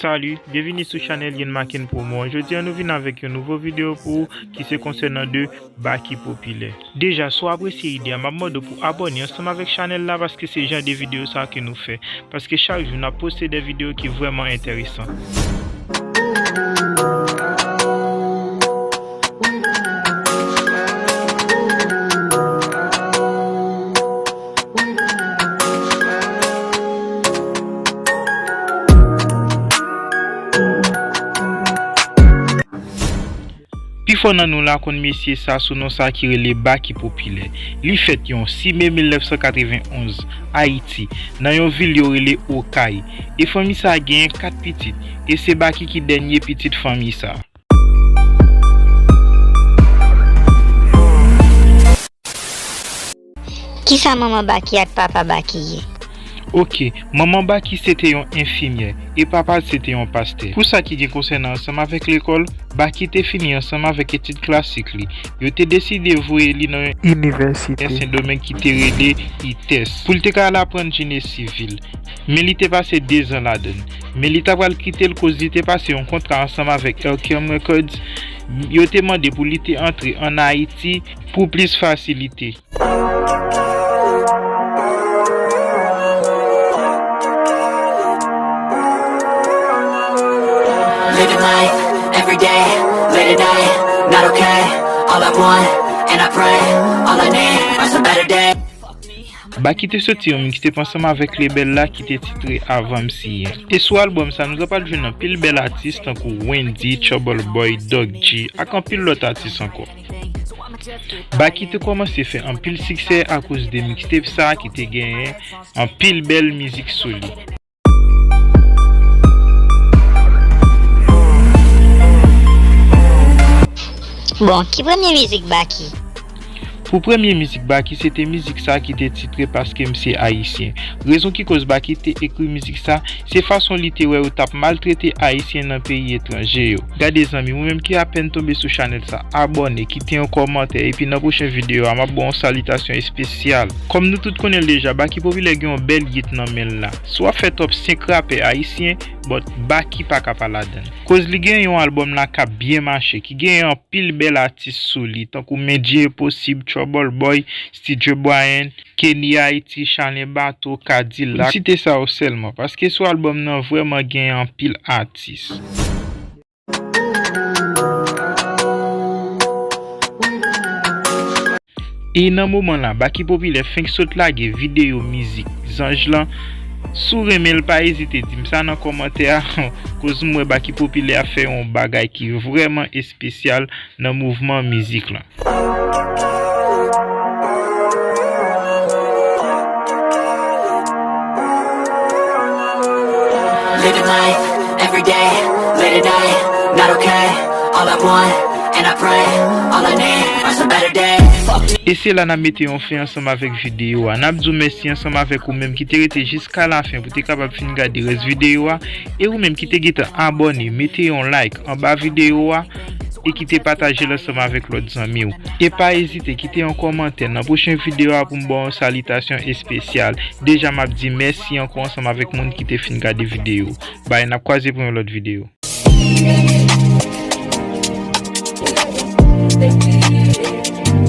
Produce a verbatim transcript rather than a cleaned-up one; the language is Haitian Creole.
Salut, byenvini sou chanèl Yen Maken Promo. Jodi a nou vin avèk yon nouvo videyo pou ou ki se konsènan de Baky Popilè. Deja, si w apresye ide a, m ap mande w pou abòne ansanm avèk chanèl la, paske se jan de videyo sa ke nou fè. Paske chak jou n ap poste de videyo ki vrèman enteresan. Pifò nan nou la konn mesye sa sou non sa ki rele Baky Popilè. Li fèt yon sis me mil nèf san katrevenn onz, Ayiti, nan yon vil yo rele Okay. E fanmi sa genyen kat pitit, e se Baky ki dènye pitit fanmi sa. Kisa manman Baky ak papa Baky ye? Oke, manman Baky se te yon enfimyè, e papa l se te yon pastè. Pou sa ki gen konsènan ansanm avèk lekòl, Baky te fini ansanm avèk etid klasik li. Yo te deside voye li nan yon inivèsite Sendomeng ki te rele ITES, pou l te ka al aprann jeni sivil. Men li te pase dezan ladann. Men li ta pral kite l koz li te pase yon kontra ansanm avèk L K M Records. Yo te mande pou li te antre ann Ayiti pou plis fasilite. Living life every day, late at night, not okay. All I want, and I pray, all I need are some better days. Baky te soti yon mixtape ansanm avèk lebèl la ki te titre Avan M C N. E sou albòm sa, nou ta pral jwenn anpil bèl atis tankou Wendyy, Trouble Boy, Doc G, ak anpil lòt atis ankò. Baky te kòmanse fè anpil siksè akoz de mixtape sa ki te genyen anpil bèl mizik sou li. Bon, ki premye mizik Baky? Pou premye mizik Baky, se te mizik sa ki te titre Paske M Se Ayisyen. Rezon ki koz Baky te ekri mizik sa, se fason li te wè yo t ap maltrete Ayisyen nan peyi etranje yo. Gade zanmi, ou menm ki apèn tonbe sou chanèl sa, abòne, kite yon kòmantè, epi nan pwochen videyo a, m ap ba w yon salitasyon espesyal. Kòm nou tout konnen l deja, Baky Popilè gen yon bèl hit nan men l la. Si w ap fè top senk rapè ayisyen, but Baky pa ka pa ladann. Koz li gen yon albòm la k ap byen mache, ki gen anpil bèl atis sou li, tankou Mendji Enposib, Trouble Boy, Stidjo Bryan, Kenny Haiti, Chalè Bato, Kadilak. M site sa yo sèlman, paske sou albòm nan vrèman gen anpil atis. E nan moman la, Baky Popilè fenk sot lage videyo mizik Zanj lan. Si w renmen l, pa ezite di m sa nan kòmantè a, koz m wè Baky Popilè ap fè yon bagay ki vrèman espesyal nan mouvman mizik lan. Living life every day, late at night, not okay. All I want, and I pray, all I need are some better days. Fuck me. E se la n ap mete yon fen ansanm avèk videyo a. N ap di w mèsi ansanm avèk ou menm ki te rete jiska lafen pou te kapab fin gade rès videyo a. E ou menm ki te gentan abòne, mete yon like anba videyo a e kite pataje l ansanm avèk lòt zanmi w. E pa ezite kite yon kòmantè nan pwochen videyo a pou m ba w yon salitasyon espesyal. Deja m ap di mèsi ankò ansanm avèk moun ki te fin gade videyo. Bye, n ap kwaze pou yon lòt videyo.